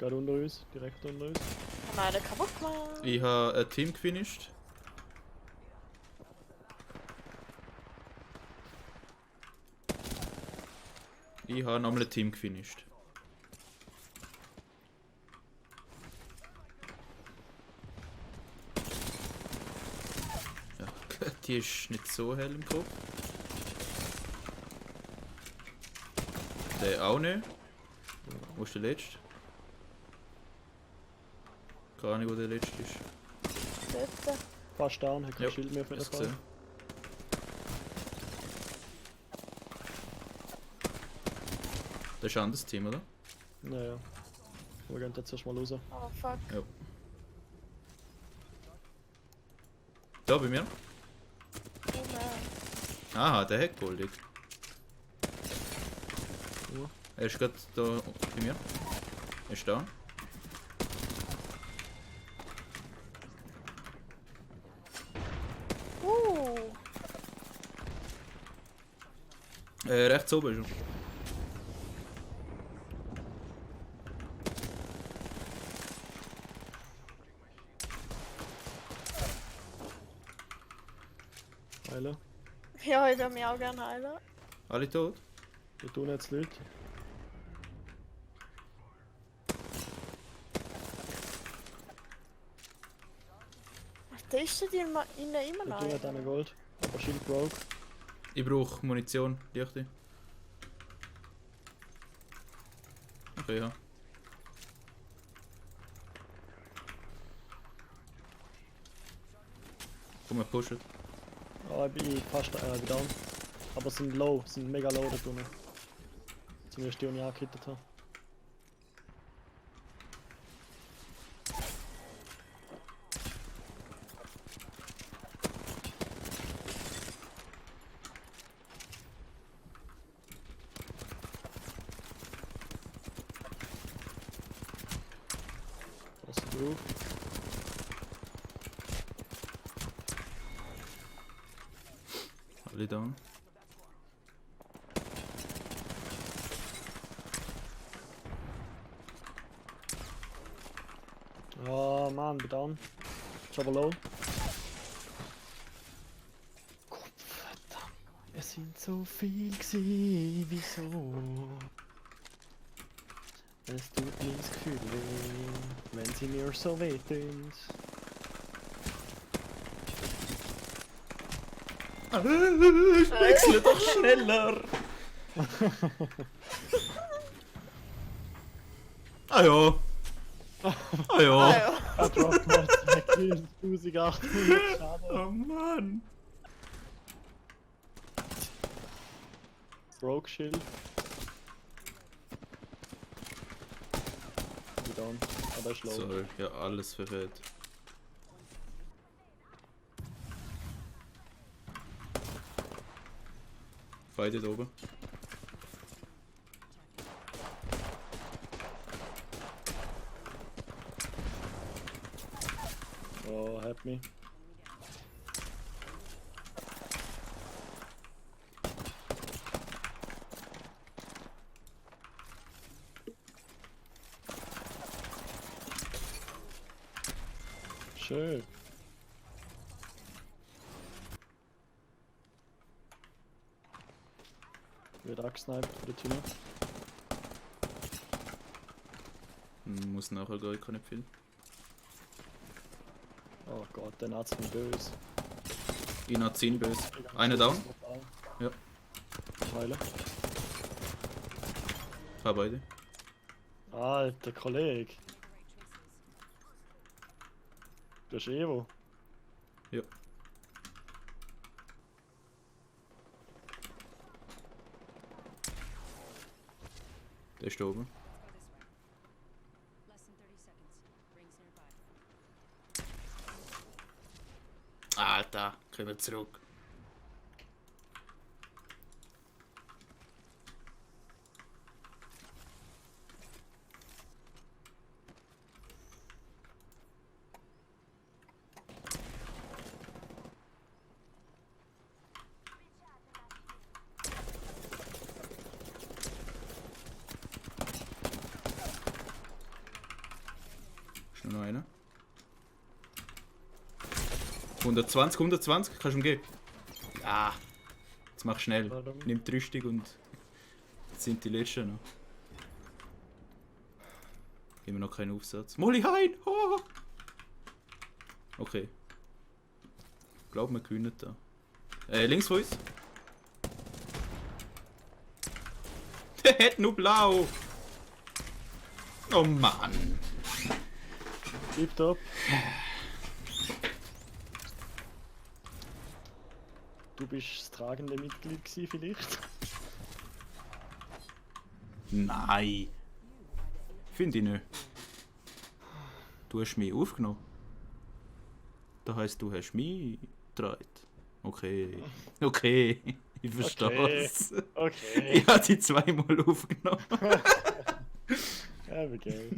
Gerade unter uns, direkt unter uns. Haben wir einen kaputt gemacht? Ich habe ein Team gefinisht. Ich habe nochmal ein Team gefinisht. Ja, die ist nicht so hell im Kopf. Der auch nicht. Wo ist der letzte? Keine Ahnung, wo der letzte ist. Dort. Fast down, hat kein Ja, Schild mehr auf jeden hast Fall. gesehen. Das ist ein anderes Team, oder? Naja. Wir gehen jetzt erstmal raus. Oh fuck. Ja. Da bei mir. Oh nein. Aha, der hat goldig. Ja. Er ist gerade da bei mir. Er ist da. Rechts oben ist er. Heilen. Ja, ich würde mich auch gerne heilen. Alle tot? Wir tun jetzt Leute. Was testet ihr innen immer Wir noch? tun jetzt einen Gold. Aber Schild broke. Ich brauche Munition, leichte. Okay, ja. Komm, wir pushen. Ah, ich bin fast down. Aber sind low, sind mega low da drinnen. Zumindest die, die ich angehittet habe. Was ist drauf? Alle down. Oh Mann, bin down. Ist aber low. Gott verdammt. Es sind so viel gewesen, wieso? Es tut mir das Gefühl weh, wenn sie mir so weh tun. Wechsle doch schneller! Ah ja. Ah ja. Ah, ja. Er droppt mal 2 Kills, 1800 Schaden. Oh Mann. Broke Shield. Bin down. Ah, der ist low. So, ja, alles verfehlt. Beide da oben. Oh, help me. Schön. Wird angesniped von der Tür. Muss nachher gehen, ich kann nicht viel. Oh Gott, der Nazi ist böse. Ich noch 10 böse. Einer down. Ja. Heilen. Ich habe beide. Alter Kollege. Du hast Evo. Ja. Der ist da oben. Alter, können wir zurück. Noch einer. 120, 120, kannst du ihm geben? Ja. Jetzt mach schnell. Warum? Nimm die Rüstung und jetzt sind die letzten noch. Geben wir noch keinen Aufsatz. Molly hein! Oh! Okay. Ich glaube, wir gewinnen da. Links von uns. Der hat nur blau. Oh Mann. Tipptopp. Du bist das tragende Mitglied gewesen, vielleicht? Nein. Finde ich nicht. Du hast mich aufgenommen. Das heisst, du hast mich getragen. Okay. Okay. Ich verstehe es. Okay. Ich habe die zweimal aufgenommen. Ja, aber geil.